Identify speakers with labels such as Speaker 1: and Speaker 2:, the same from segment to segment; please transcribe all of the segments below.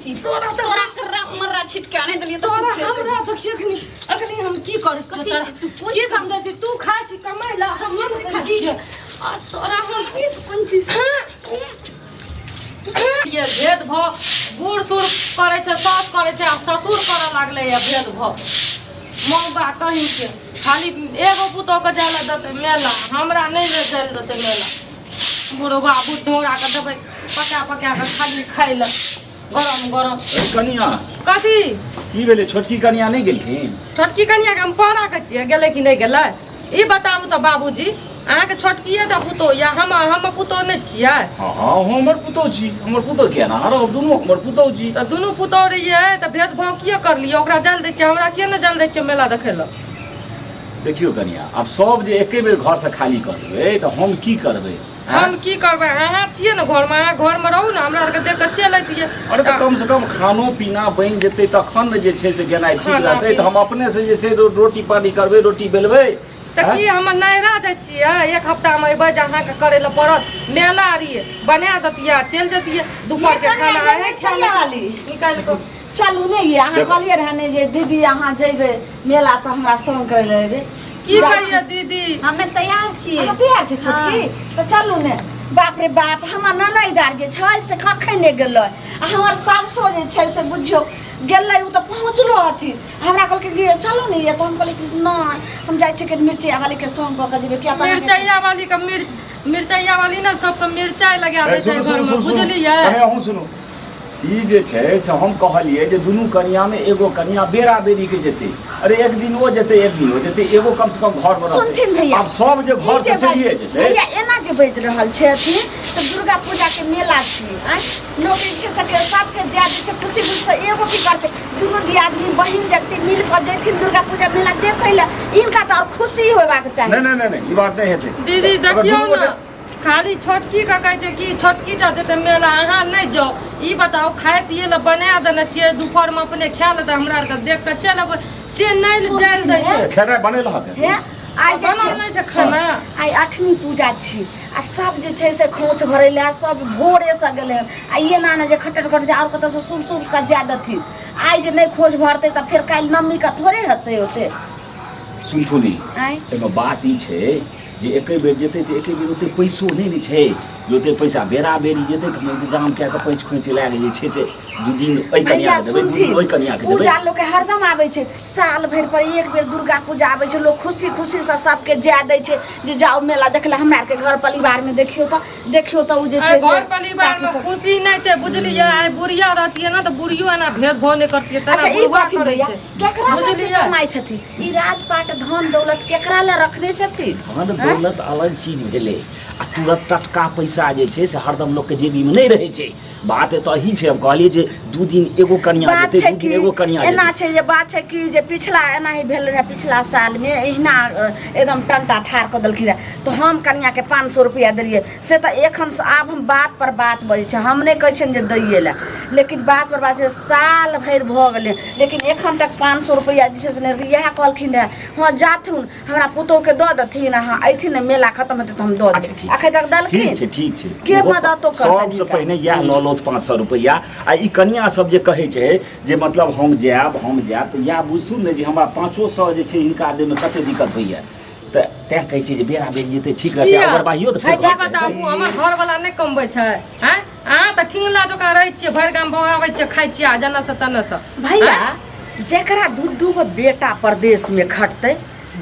Speaker 1: चीज तोरा तोरा कर मर्रा छिटका नहीं देलिए
Speaker 2: तोरा हमरा तऽ अखनी अखनी हम की करै छियौ
Speaker 1: कथी
Speaker 2: तोरा
Speaker 1: छी? तू कोन
Speaker 2: की समझै छी तू खाइ छी कमाइ ला हम नहि खाइ छियै आ तोरा हम
Speaker 1: कोन चीज
Speaker 2: ये भेदभाव बूढ़ सूढ़ करै छै सास करै छै आ ससुर करऽ लागलै ये भेदभाव मौगा कहीं के खाली एगो पुतोहके जाय लए देतै मेला हमरा नहि ले जाय लए देतै मेला बुढ़वा बुढ़ौराके देबै पका पका कऽ खाली खाइ लए गरम गरम
Speaker 3: ए कनिया
Speaker 2: कथी
Speaker 3: की भेलै छोटकी कनिया नहि गेलखिन
Speaker 2: छोटकी कनियाके हम पहरा के छियै गेलै कि नहि गेलै ई बताबू तऽ बाबूजी अहाँके छोटकिए टा पुतोह या हम हम पुतोह नहि छियै
Speaker 3: हँ हँ हमर पुतोह छी हमर पुतोह किया ने हरो दुनू हमर पुतोह छी
Speaker 2: तऽ दुनू पुतोह रहियै तऽ भेदभाव किए करलियै ओकरा जल दै छियै हमरा किए नहि जल दै छियै मेला देखै लए
Speaker 3: देखियौ कनिया आब सब जे एके बेर घरसँ खाली कऽ देबै तऽ हम की करबै आँय?
Speaker 2: हम की करबै अहाँ छियै ने घरमे अहाँ घरमे रहू ने हमरा आरके देख कऽ चलि अइतियै
Speaker 3: अरे तऽ कम से कम खानो पीना बनि जेतै तखन ने जे छै से गेनाइ ठीक
Speaker 2: खाना
Speaker 3: रहतै तऽ
Speaker 2: पीना।
Speaker 3: हम अपने से जे छै रोटी पानी करबै रोटी बेलबै
Speaker 2: तऽ
Speaker 3: आँय?
Speaker 2: की हम नैहरा जाइ छियै एक हफ्तामे अयबै जे अहाँके करै लए पड़त मेला रहियै बना दैतियै आ चलि जैतियै दुपहरके
Speaker 4: ये
Speaker 2: खाना
Speaker 4: कनिया
Speaker 2: अहें खा
Speaker 4: मिरचैया वाली।
Speaker 2: निकालि कऽ
Speaker 4: चलू ने ये अहाँ
Speaker 3: देखो।
Speaker 4: कहलियै रहए ने जे दीदी अहाँ जइबै मेला तऽ हमरा संग करै लए अयबै
Speaker 2: की
Speaker 4: जाइ
Speaker 2: कहियै दीदी
Speaker 1: हमे तैयार छियै
Speaker 4: अहाँ तैयार छी छोटकी तऽ चलू ने बाप रे बाप हमर ननैदार जे छै से कखन नहि गेलै आ हमर सासो जे छै से बुझियौ गेलै ओ तऽ पहुँचलो हथिन हमरा कहलकै कि चलू ने ये तऽ हम कहलियै कि नहि हम जाइ छियै कनि मिरचैया वालीके संग कऽ के जेबै किया तऽ अहाँके-
Speaker 2: मिरचैया वाली के मिर्च मिरचैया वाली ने सब तऽ मिरचाइ लगा दै छै
Speaker 3: सुनू, सुनू,
Speaker 2: घरमे
Speaker 3: सुनू, सुनू।
Speaker 2: बुझलियै
Speaker 3: कने अहूँ सुनू ई जे छै से हम कहलियै जे दुनू कनियामे एगो कनिया बेरा बेरीके जेतै अरे एक दिन ओ जेतै एक दिन ओ जेतै एगो कम से कम घरमे रहतै।
Speaker 4: सुनथिन भैया
Speaker 3: आब सब जे
Speaker 4: ई
Speaker 3: घर
Speaker 4: जे
Speaker 3: से चलिए जेतै
Speaker 4: भैया एना जे बाजि रहल छथिन से दुर्गा पूजा के मेला छी आँय लोक जे छै से सबके जाय दै छै खुशी खुशी से एगो की करतै दुनू दियादनी बहिन जगती मिल कऽ जेथिन दुर्गा पूजा मेला देखै लए हिनका तऽ आओर खुशी होयबाक चाही
Speaker 3: नहि नहि नहि नहि ई बात नहि हेतै
Speaker 2: दीदी
Speaker 3: अगर
Speaker 2: देखियौ
Speaker 3: दुनू
Speaker 2: ने
Speaker 3: गोटे
Speaker 2: खाली छोटकी के कहै छै कि छोटकी टा जेतै मेला अहाँ नहि जाउ ई बताउ खाय पियै लए बना देने छियै दुपहरमे अपने खा लेतै हमरा आरके देख कऽ चलि अबै से नहि जाय दै छै
Speaker 3: खेनाइ बनेलहक
Speaker 4: हे आइ जे
Speaker 2: बनल
Speaker 4: छै
Speaker 2: नहि छै खाना
Speaker 4: आइ अठमी पूजा छी आ सब जे छै से खोँच भरै लए सब भोरेसँ गेलै हन आ एना ने जे खटर खटर जे आओर कतऽसँ सुब सुब कऽ जाय देथिन आइ जे नहि खोँच भरतै तऽ फेर काल्हि नवमीके थोड़े हेतै ओते
Speaker 3: सुनथुनी
Speaker 4: आँय
Speaker 3: एहिमे बात ई छै जे एके बेर जेतै तऽ एके बेर ओते पैसो नहि ने छै जे ओते पैसा बेरा बेरी जेतै तऽ हम इंतजाम कए कऽ पैंच खोंचि लए कऽ जे छै से दू दिन एहि
Speaker 4: भैया
Speaker 3: कनियाके देबै दू दिन
Speaker 4: सुनथिन
Speaker 3: ओहि कनियाके देबै
Speaker 4: पूजा लोकके हरदम आबै छै साल भरि पर एक बेर दुर्गा पूजा आबै छै लोक खुशी खुशीसँ सबके जाय दै छै जे जाउ मेला देख ले हमरा आरके घर परिवारमे देखियौ तऽ देखियौ तऽ ओ जे छै
Speaker 2: आइ
Speaker 4: से
Speaker 2: घर परिवार
Speaker 4: काकी
Speaker 2: में
Speaker 4: सब-
Speaker 2: खुशी नहि छै बुझलियै आइ बुढ़िया रहतियै ने तऽ बुढ़ियो एना भेदभाव नहि करतियै तेना
Speaker 4: अच्छा ई
Speaker 2: बुढ़वा
Speaker 4: कथी
Speaker 2: करै
Speaker 4: भैया
Speaker 2: छै
Speaker 4: केकरा लए
Speaker 2: बुझलियै
Speaker 4: कमाइ छथिन ई राजपाट धन दौलत केकरा लए रखने छथिन
Speaker 3: धन दौलत अलग चीज भेलै आ तुरंत टटका पैसा जे छै से हरदम लोकके जेबीमे नहि रहै छै बात एतऽ ही छै हम कहलियै जे दू दिन एगो कनिया
Speaker 4: बात
Speaker 3: जेतै
Speaker 4: छै
Speaker 3: दू
Speaker 4: कि
Speaker 3: दिन एगो कनिया
Speaker 4: एना
Speaker 3: जेतै
Speaker 4: छै जे बात छै कि जे पिछला एना ही भेल रहै पिछला सालमे एहिना एकदम टंटा ठाढ़ कऽ देलखिन रहए तऽ हम कनियाके 500 रुपया देलियै से तऽ एखन से आब हम बात पर बात बजै छै हम नहि कहै छियनि जे दैए लए लेकिन बात पर बात छै साल भरि भऽ गेलै लेकिन एखन तक 500 रुपया जे छै से नहि इएह कहलखिन रहए हँ जाथुन हमरा पुतोहके दऽ देथिन अहाँ अयथिन ने मेला खतम हेतै तऽ हम दऽ
Speaker 3: अच्छा
Speaker 4: देबै
Speaker 3: ठीक छै
Speaker 4: एखन तक
Speaker 3: ठीक
Speaker 4: देलखिन
Speaker 3: छै ठीक छै
Speaker 4: के
Speaker 3: ओहो
Speaker 4: मददो करतनि
Speaker 3: सबसँ
Speaker 4: हिनका?
Speaker 3: पहिने इएह लऽ लौत 500 रुपैआ आ ई कनिया सब जे कहै छै जे मतलब हम जायब हम जायब तऽ इएह बुझथुन ने जे हमरा 500 जे छै हिनका दैमे कते दिक्कत होइए तऽ तैं कहै छै जे बेरा बेर जेतै ठीक रहतै
Speaker 2: किया?
Speaker 3: ओगरबाहियो तऽ फेर
Speaker 2: ई बताबू हमर घरवाला नहि कमबै छै आँय अहाँ तऽ ठिंगला जकाँ रहै छियै भरि गाम बौआबै छियै खाइ छियै आ जेना से तेना से
Speaker 4: भैया जकरा दू दू गो बेटा परदेशमे खटतै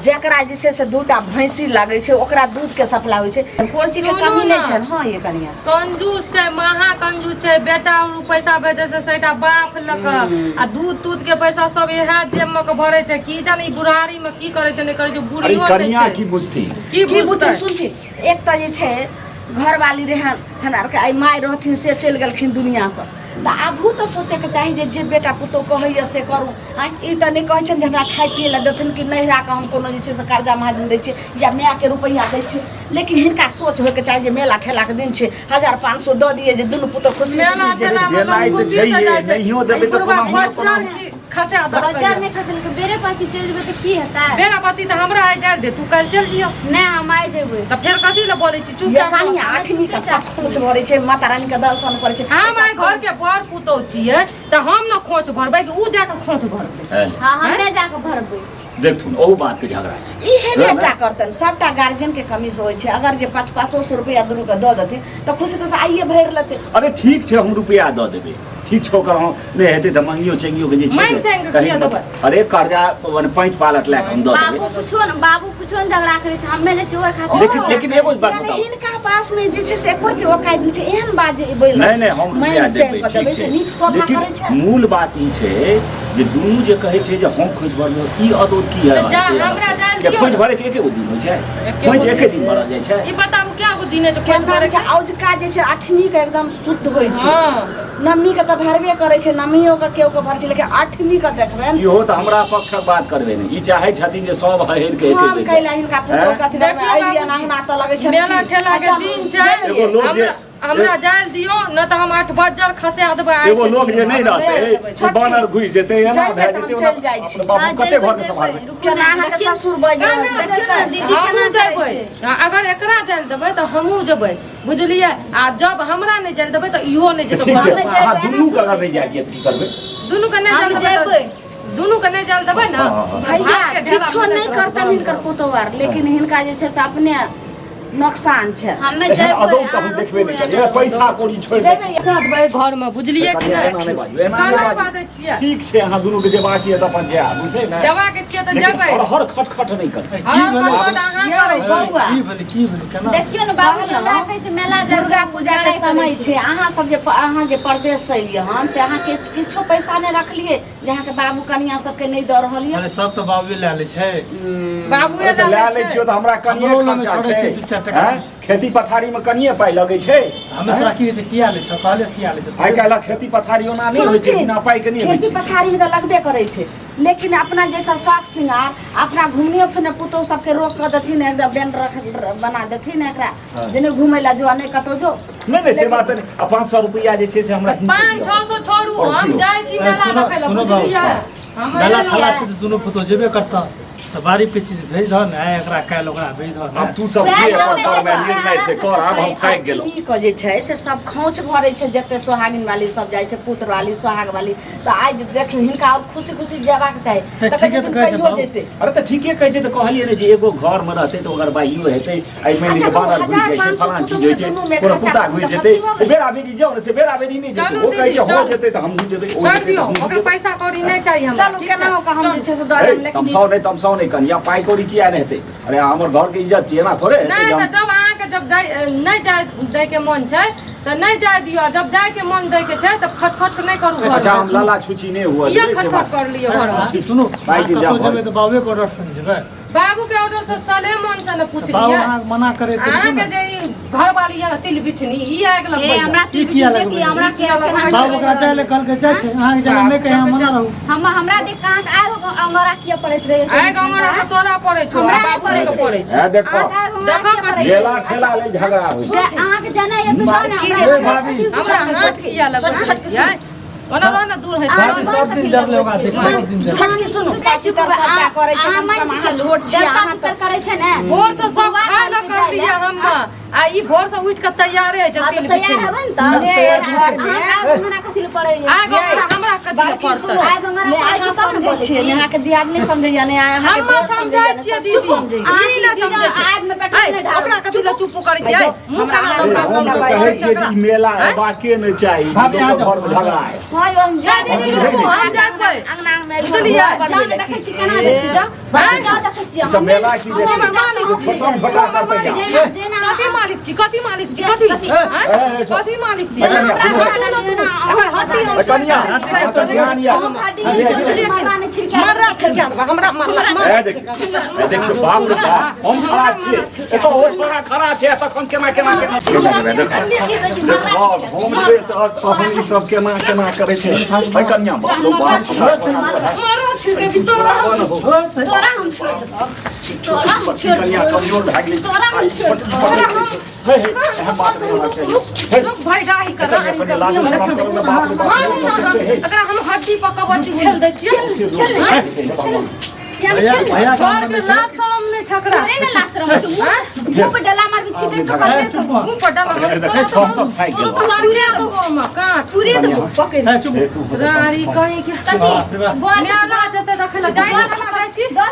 Speaker 4: जकरा जे छै से दूटा भैंसी लागै छै ओकरा दूधके सप्लाई होइ छै कोन चीजके
Speaker 2: सुनू
Speaker 4: कमी नहि
Speaker 2: ने।
Speaker 4: छै हँ ये कनिया
Speaker 2: कंजूस छै महा कंजूस छै बेटा और पैसा भेजै छै सैटा बाप लऽ कऽ आ दूध तूध के पैसा सब इएह जेब मे के भरै छै की जाने ई बुढ़ारी मे की करै छै नहि करै छै
Speaker 3: अरे
Speaker 2: बुढ़ियो नहि
Speaker 3: कनिया
Speaker 2: छै
Speaker 3: की बुझथिन
Speaker 2: की
Speaker 4: की
Speaker 2: बुझतै
Speaker 4: बुझतै सुनছি एक तऽ जे छै घरवाली रहन हमरा आरके आइ माय रहथिन से चलि गेलखिन दुनिआँसँ तऽ आबहु तऽ सोचैके चाही जे जे बेटा पुतोह कहैए से करू आँय ई तऽ नहि कहै छनि जे हमरा खाय पियै लए देथिन कि नैहराके हम कोनो जे छै से कर्जा महाजन दै छियै या मायके रुपैआ दै छियै लेकिन हिनका सोच होइके चाही जे मेला ठेलाके दिन छै 1500 दऽ दियै जे दुनू पुतोह खुशी
Speaker 2: मेला
Speaker 4: खुशी जेबै
Speaker 2: ठेला मे
Speaker 3: देनाइ
Speaker 2: लोक
Speaker 3: तऽ
Speaker 2: खुशी से
Speaker 3: छैहे,
Speaker 2: जाइ छै
Speaker 3: नहियो देबै
Speaker 2: ई
Speaker 3: तऽ
Speaker 2: बुढ़बा
Speaker 3: कोनाहु
Speaker 2: बच्चर
Speaker 3: कोनाहु।
Speaker 2: की खसा
Speaker 1: बच्चा
Speaker 2: देलकै।
Speaker 1: नहि खसेलकै, बेरे पाछी चलि जेबै तऽ की हेतै?
Speaker 2: बेरा बत्ती तऽ हमरा आइ जाय दे, तू काल्हि चलि जियो।
Speaker 1: नहि, हम आइ जेबै।
Speaker 2: तऽ फेर कथी लए बोलै छी?
Speaker 4: ये
Speaker 2: चुपचाप
Speaker 4: कनिया आठवीं के सब खोंच भरै छै, माता रानी के दर्शन करै छै।
Speaker 2: हम आइ घर के बड़ पुतोह छियै तऽ हम ने खोंच भरबै कि उ जाके खोंच भरबै?
Speaker 1: हँ, हमे जाके भरबै।
Speaker 3: देखथुन, ओहू बात के झगड़ा छै।
Speaker 4: ई हेबे टा करतनि, सबटा गार्जियन के कमी से होइ छै। अगर जे 500-500 रुपया दुनू के दऽ देथिन तऽ खुशी खुशी आइए भरि लेतै।
Speaker 3: अरे ठीक छै, हम रुपया दऽ देबै, ठीक छै। ओकर हम नहि हेतै तऽ मंगियो चंगियो के जे छै
Speaker 2: मांगि
Speaker 3: ने,
Speaker 2: चांगि के
Speaker 3: कहीं
Speaker 2: किया देबै?
Speaker 3: अरे कर्जा मने पाँच पालट लए कऽ हम दऽ देबै।
Speaker 1: बाबू कुछो न, बाबू कुछो न झगड़ा करै छै, हमे जे छै ओहि खातिर
Speaker 3: लेकिन
Speaker 1: झगड़ा
Speaker 3: लेकिन
Speaker 1: करै
Speaker 3: एगो
Speaker 1: छै।
Speaker 3: बात
Speaker 4: यानी
Speaker 3: बताउ।
Speaker 4: हिनका पास में जे छै से एको रत्ती औकात नहि छै, एहन बात जे ई बोलि रहल
Speaker 3: नहि
Speaker 4: छै।
Speaker 3: नहि, हम रुपया
Speaker 4: मांगि चांगि
Speaker 3: देबै,
Speaker 4: कऽ
Speaker 3: ठीक
Speaker 4: देबै से
Speaker 3: छै,
Speaker 4: नीक शोभा करै छै।
Speaker 3: लेकिन मूल बात ई छै जे दुनू जे कहै छै जे हम खोज भरलहुँ, ई अदौत की है?
Speaker 2: तऽ जा, हमरा जाय
Speaker 3: के
Speaker 2: दियौ
Speaker 3: खोज
Speaker 2: ने।
Speaker 3: भरे के एके गो दिन होइ छै?
Speaker 2: एके
Speaker 3: खोज
Speaker 2: गो
Speaker 3: एके दिन भरल जाइ छै?
Speaker 2: ई बताबू, क्या गो दिन है जे खोंच
Speaker 4: केना
Speaker 2: भरै
Speaker 4: छै?
Speaker 2: के?
Speaker 4: औजका जे छै अठमी के एकदम शुद्ध होइ छै।
Speaker 2: हँ।
Speaker 4: नवमी के तऽ भरबे करै छै, नवमियो के केओ के भरै छै, लेकिन अठमी के देखबै
Speaker 3: इहो तऽ हमरा पक्षक बात करबै ने, ई चाहै छथिन जे सब हहरि के एके
Speaker 4: हम
Speaker 3: बेर
Speaker 4: कैला हिनका पुतोह
Speaker 3: हैं?
Speaker 4: के अथी करबै,
Speaker 2: देखियौ
Speaker 4: अइलियन
Speaker 2: बाबूजी,
Speaker 4: अंगना तऽ लगै छै
Speaker 2: मेला ठेला के
Speaker 4: अच्छा,
Speaker 2: दिन छै।
Speaker 3: एगो लोक जे
Speaker 2: हमरा जाय दियौ न तऽ हम 8 बज्जर खसा देबै आइ
Speaker 3: एगो
Speaker 2: के
Speaker 3: लोक
Speaker 2: दिन।
Speaker 3: जे नहि
Speaker 2: हम
Speaker 3: रहतै
Speaker 2: जाय देबै।
Speaker 3: ओ बानर घुसि जेतै, एना
Speaker 4: जेबै
Speaker 3: भए
Speaker 4: तऽ हम
Speaker 3: जेतै ओना।
Speaker 4: चलि जाइ छी।
Speaker 3: अपने बाबू
Speaker 1: हँ,
Speaker 3: कते
Speaker 1: जेबै,
Speaker 3: घरके सम्हारबै?
Speaker 1: जेबै, रुकू
Speaker 4: केना
Speaker 1: ने,
Speaker 4: अहाँके
Speaker 1: देखियौ।
Speaker 4: ससुर बाजि रहल
Speaker 2: केना
Speaker 4: छै?
Speaker 1: देखियौ ने दीदी
Speaker 2: हमहूँ
Speaker 1: केना जाइ
Speaker 2: जेबै
Speaker 1: छै।
Speaker 2: आ अगर एकरा जाय देबै तऽ हमहूँ जेबै, बुझलियै? आ जब हमरा नहि जाय देबै तऽ इहो नहि जेतै
Speaker 3: ठीक छै,
Speaker 2: घर बाहर।
Speaker 3: अहाँ
Speaker 1: जेबै,
Speaker 3: दुनू के
Speaker 1: एना
Speaker 3: अगर नहि जाय दियै तऽ की करबै?
Speaker 2: दुनू के नहि
Speaker 1: हम
Speaker 2: जाय देबै
Speaker 1: जेबै।
Speaker 2: दुनू के नहि जाय देबै ने।
Speaker 3: हँ, हँ।
Speaker 4: भैया
Speaker 2: भात के ढेला
Speaker 4: किछो
Speaker 2: मिलैत
Speaker 4: नहि
Speaker 2: रहत
Speaker 4: करतनि
Speaker 2: गरम
Speaker 4: हिनकर
Speaker 2: गरम।
Speaker 4: पुतोह आर, लेकिन हिनका जे छै से अपने नुकसान छै।
Speaker 1: हमे
Speaker 3: एहन
Speaker 1: जेबै,
Speaker 3: अदौत तऽ हम
Speaker 1: अहाँ
Speaker 3: देखबे नहि
Speaker 1: रुकू।
Speaker 3: करियै, पैसा कौड़ी छोड़ि दे।
Speaker 4: जेबै।
Speaker 2: देबै घर में, बुझलियै कि
Speaker 3: एना
Speaker 2: नहि?
Speaker 3: नहि बाजू, एना नहि
Speaker 2: काला
Speaker 3: बाजू।
Speaker 2: बाजै छियै।
Speaker 3: ठीक छै, अहाँ दुनू के जेबाक यऽ तऽ अपन जायब, बुझलियै ने?
Speaker 2: जेबाक छियै तऽ
Speaker 3: लेकिन
Speaker 2: जेबै।
Speaker 3: हर खटखट नहि करबै।
Speaker 2: हर
Speaker 5: की भेलै?
Speaker 2: खटखट अहाँ करै छी।
Speaker 4: बौआ।
Speaker 5: की भेलै, की भेलै, केना?
Speaker 1: देखियौ ने बाबू, मेला कहै छै, मेला जाय
Speaker 4: दुर्गा पूजा के समय छै। अहाँ सब जे अहाँ जे परदेश से एलियै हन से अहाँके किछो पैसा नहि रखलियै जे अहाँके बाबू कनिया सबके नहि दऽ रहल यऽ?
Speaker 5: अरे सब तऽ बाबुए लए लै छै।
Speaker 2: बाबुए
Speaker 3: अरे तऽ
Speaker 2: लए
Speaker 3: लए लै
Speaker 2: लै
Speaker 3: छियौ
Speaker 2: छै।
Speaker 3: तऽ हमरा कनिये
Speaker 5: हमरो लग
Speaker 3: खर्चा
Speaker 5: छोड़ै
Speaker 3: छै
Speaker 5: छै दू चारि टका।
Speaker 3: आँय? खेती पथारी मे कनिये पाइ लगै छै।
Speaker 5: हमे तोरा की होइ छै, किया लै छौ कहले, किया लै छौ?
Speaker 3: आइ काल्हि खेती पथारी ओना नहि होइ छै,
Speaker 4: सुनथिन,
Speaker 3: बिना पाइ के नहि होइ
Speaker 4: खेती
Speaker 3: छै।
Speaker 4: पथारी मे तऽ लगबे करै छै, लेकिन अपना जैसा शौक श्रृंगार, अपना घुमनियो फिरने पुतोह सबके रोक कऽ देथिन, एकदम बेन रख बना देथिन एकरा जे नहि घुमै लए जो आ नहि कतौ जो।
Speaker 3: नहि नहि, से बात नहि। आ 500 रुपैआ जे छै से हमरा हिनको
Speaker 2: पाँच
Speaker 3: दिअ।
Speaker 2: छओ सौ छोड़ू,
Speaker 3: और
Speaker 2: हम
Speaker 3: सुनो।
Speaker 2: जाइ छी
Speaker 5: ए,
Speaker 2: मेला
Speaker 5: सुनो,
Speaker 2: देखै लए,
Speaker 5: सुनो बाबू।
Speaker 2: बुझलियै? हम
Speaker 5: मेला ठेला छै तऽ दुनू पुतोह जेबे करतह तऽ बारी पीछी से भेज दह ने, आइ एकरा काल्हि ओकरा भेज दह ने।
Speaker 3: आब तू सब
Speaker 1: सएह
Speaker 3: जे अपन
Speaker 1: हमे
Speaker 3: करबै
Speaker 1: जेबै।
Speaker 3: निर्णय से कर, आब हम थाकि गेलहुँ।
Speaker 4: की के जे छै से सब खोंच भरै छै, जते सोहागिन वाली सब जाइ छै, पुत्र वाली, सोहाग वाली, तऽ आइ देखियौ हिनका आओर खुशी खुशी जेबाक चाही
Speaker 5: तऽ
Speaker 4: तऽ कहै
Speaker 5: ठीके
Speaker 4: छथिन
Speaker 5: तऽ कहै छै
Speaker 4: कहियो
Speaker 5: बाबू।
Speaker 4: जेतै।
Speaker 3: अरे तऽ ठीके कहै छै, तऽ कहलियै ने जे एगो घर मे रहतै तऽ ओकर बाइयो हेतै। आइ मानि
Speaker 4: अच्छा,
Speaker 3: लिअ
Speaker 4: कहू,
Speaker 3: बानर घुसि
Speaker 4: हजार
Speaker 3: जाइ छै,
Speaker 4: पाँच सौ
Speaker 3: फलां चीज
Speaker 4: कुटुम्बके
Speaker 3: होइ छै,
Speaker 4: दुनूमे
Speaker 3: कोनो
Speaker 4: खर्चा
Speaker 3: कुत्ता
Speaker 4: करतै
Speaker 3: घुसि
Speaker 4: तऽ
Speaker 3: जेतै,
Speaker 4: सब चीज
Speaker 3: बेरा बेरी जाउ ने, से बेरा बेरी नहि जेतै।
Speaker 2: चलू
Speaker 3: ओ कहै
Speaker 2: दीदी,
Speaker 3: छै हो
Speaker 2: चलू।
Speaker 3: जेतै तऽ हमहूँ जेबै, ओ
Speaker 2: छोड़ि
Speaker 3: जेतै तऽ
Speaker 2: दियौ
Speaker 3: हमहूँ
Speaker 2: ओकर
Speaker 3: जेबै।
Speaker 2: पैसा कौड़ी नहि चाही हमरा।
Speaker 4: चलू
Speaker 2: ठीक छै?
Speaker 4: केनाहु कऽ हम जे
Speaker 2: चलू।
Speaker 4: छै से दऽ
Speaker 3: हे,
Speaker 4: देब, लेकिन
Speaker 3: तमसाउ नहि, तमसाउ नहि कनिया, पाइ कौड़ी किया नहि हेतै? अरे हमर घर के इज्जत छै, एना थोड़े हेतै
Speaker 2: नहि
Speaker 3: जे
Speaker 2: तऽ
Speaker 3: हम
Speaker 2: जब अहाँके जब नहि जाय दैके मन छै तऽ नहि जाय दियौ, आ जब जायके मन दैके छै तऽ खटखट नहि करू घरमे।
Speaker 3: अच्छा, हम लाला छुछी नहि हुआ
Speaker 2: किया
Speaker 3: देबै से
Speaker 2: खटखट
Speaker 3: बात।
Speaker 2: कर लियौ घरमे?
Speaker 3: ठीक।
Speaker 5: सुनू,
Speaker 3: भाइ के
Speaker 5: कतहु
Speaker 3: जाउ।
Speaker 5: जेबै तऽ बाबुए के ऑर्डर से ने जेबै।
Speaker 2: बाबू के ऑर्डर से साले मन से ने
Speaker 5: तऽ बाबू
Speaker 2: पुछलियै।
Speaker 5: अहाँके मना करे तऽ रुकू
Speaker 2: अहाँके
Speaker 5: ने।
Speaker 2: जे ई घरवाली यऽ ने तिल बिछनी, ई आगि
Speaker 1: ए
Speaker 2: लगबै।
Speaker 1: हमरा
Speaker 5: ई किया
Speaker 1: तिल
Speaker 5: लगबै?
Speaker 1: हमरा
Speaker 2: ई किया लगबै?
Speaker 5: बाबू ओकरा जाइ लए कहलकै, जाइ छै, अहाँके जाइ लए नहि कहै, अहाँ मना रहू।
Speaker 1: हम हमरा देख कऽ अहाँके आगि अंगोरा किया पड़ैत रहै?
Speaker 2: आगि अंगोरा तऽ तोरा पड़ै छौ आ
Speaker 1: हमरा नहि
Speaker 2: बाबूजी के
Speaker 1: पड़ै
Speaker 2: पड़ै छै।
Speaker 3: हे देखो,
Speaker 1: अहाँके आगि अंगोरा
Speaker 2: देखो
Speaker 1: किया
Speaker 2: कथी।
Speaker 1: पड़ै?
Speaker 3: मेला ठेला लेल झगड़ा होइ छै।
Speaker 1: जे अहाँके जाना यऽ तऽ जाउ ने,
Speaker 4: की
Speaker 1: हमरा
Speaker 4: रे
Speaker 5: भाभी?
Speaker 2: हमरा हाथ किया लगबै छियै? ओना रह ने, दूर होइत
Speaker 1: अहाँ
Speaker 2: रह ने।
Speaker 5: सब दिन जरले ओकरा देख, सब दिन जरले।
Speaker 4: छोटकी सुनू, पाछू तर सबटा करै छै,
Speaker 1: अहाँ
Speaker 4: कम से कम
Speaker 1: मानि
Speaker 4: अहाँ
Speaker 1: चलू,
Speaker 4: छोट छियै,
Speaker 1: देवता
Speaker 4: अहाँ
Speaker 1: पितर
Speaker 4: तऽ
Speaker 1: करै छै ने।
Speaker 2: भोर से सब
Speaker 1: बुढ़वा
Speaker 2: खाय लए
Speaker 1: कहलकै जाइ
Speaker 2: करलियै
Speaker 1: लए।
Speaker 2: हम, आ ई भोर से उठि कऽ तैयारे होइ छै
Speaker 1: हँ, तऽ
Speaker 2: तिल
Speaker 1: तैयार
Speaker 2: बिछनी।
Speaker 1: हेबै ने तऽ।
Speaker 4: ने घरमे
Speaker 1: अहाँके आगि अंगोरा कथी लए पड़ैए?
Speaker 2: आगि अंगोरा हमरा कथी लए
Speaker 4: बड़की
Speaker 2: पड़तै?
Speaker 4: सुनू,
Speaker 1: आगि अंगोरा
Speaker 4: ने
Speaker 1: पड़ै
Speaker 4: अहाँ
Speaker 1: छै तब ने
Speaker 4: समझै
Speaker 1: बोलै
Speaker 4: छियै,
Speaker 1: छी।
Speaker 4: ने अहाँके दियादनी समझैया, ने अहाँके
Speaker 2: हम
Speaker 4: देवर
Speaker 2: समझै
Speaker 4: समझैया, ने
Speaker 2: छियै
Speaker 4: ससुर
Speaker 2: दीदी।
Speaker 4: समझैया।
Speaker 2: ई नहि समझै छै।
Speaker 1: आगिमे पेट्रोल
Speaker 2: ऐ,
Speaker 1: नहि ढारू।
Speaker 2: ओकरा कथी लए चुप करै छियै? मुँह
Speaker 4: हमरा
Speaker 2: केना
Speaker 3: अरे
Speaker 2: लमका
Speaker 3: हम
Speaker 2: लमका
Speaker 3: तऽ
Speaker 2: करै
Speaker 3: कहै
Speaker 2: छै
Speaker 3: छियै जे
Speaker 2: ओकरा?
Speaker 3: ई मेला एबाके नहि चाही,
Speaker 5: भाभी,
Speaker 3: लोकक
Speaker 5: अहाँ जाउ।
Speaker 3: घर मे झगड़ा है।
Speaker 4: हँ यौ, हम
Speaker 2: जा
Speaker 4: जाबै।
Speaker 2: दीदी, रुकू, हम जाबै।
Speaker 4: अंगना अंगना
Speaker 2: बुझलियै?
Speaker 1: जाउ ने, देखै छी केना दै छी, जाउ। जाउ, देखै छी।
Speaker 3: ई सब मेला की
Speaker 1: हम-
Speaker 3: देखै?
Speaker 1: हम-
Speaker 3: छोटम छोटा करतै जा।
Speaker 1: जेना जेना
Speaker 2: कथी मालिक छी? कथी मालिक छी? कथी?
Speaker 3: ए, ए,
Speaker 2: कथी मालिक छी?
Speaker 3: ए, कनिया,
Speaker 2: हटू ने तू। अगर हटी हम
Speaker 3: ए, कनिया, अहाँ ध्यान या।
Speaker 1: हम हड्डी नहि
Speaker 2: बुझलियै
Speaker 1: छिड़कै,
Speaker 2: कि
Speaker 1: मर्रा नहि छिड़कै।
Speaker 2: मर्रा छिड़का देबै, हमरा मर्रा
Speaker 3: ए, देख, ए, देखियौ, बाप रे बाप, हम खड़ा छियै, एतऽ ओ छोड़ा खड़ा छै, तखन केना केना केना देखो, देखो, हम छै तऽ तहन ई सब केना केना करै छै। ए कनिया, बाप रे बाप, हमरा छोड़ा तो है।
Speaker 2: मर्रा छिड़के भी तोरा।
Speaker 3: बराबर हो।
Speaker 1: तोरा हम छोड़ि देबौ, तोरा हम छोड़ि
Speaker 3: कनिया
Speaker 1: देबौ।
Speaker 3: कमजोर भए गेलै।
Speaker 1: तोरा हम छोड़ि देबौ।
Speaker 2: तोरा हम
Speaker 3: हे हे एहन बात नहि होना चाही। हे,
Speaker 2: रुक भाई राही कर
Speaker 3: एकर
Speaker 2: राही
Speaker 3: कनि
Speaker 2: कर
Speaker 3: लाजो शरम करू ने, बाप रे बाप,
Speaker 2: हाँ,
Speaker 3: लोक
Speaker 2: नहीं,
Speaker 3: सब छै, हे।
Speaker 2: एकरा हम हड्डी पर कबड्डी खेल दै छियै
Speaker 3: खेल
Speaker 1: खेल
Speaker 5: भैया भैया काम
Speaker 2: घर के
Speaker 5: करने छै
Speaker 2: लाज शरम नहि छकरा
Speaker 1: तोरे ने लाश रहै छौ मुँह मुँह पर डला मारबी छिटै तो
Speaker 5: ए,
Speaker 1: पकड़े
Speaker 5: चुप भऽ।
Speaker 2: मुँह पर डाला
Speaker 3: देखै,
Speaker 2: तोरा
Speaker 3: छम सब थाकि
Speaker 2: तोरा
Speaker 3: गेलौ।
Speaker 2: तो लारिये देबो हम काट
Speaker 1: पूरे देबो पकड़
Speaker 5: ए, चुप
Speaker 3: हे, तू हो जा,
Speaker 2: रानी कहीं के
Speaker 1: कथी
Speaker 5: बाप रे बाप।
Speaker 1: बड़
Speaker 2: मेला जेतै देखै लए जाइ
Speaker 1: दस
Speaker 2: नहि जाइ छी
Speaker 1: दस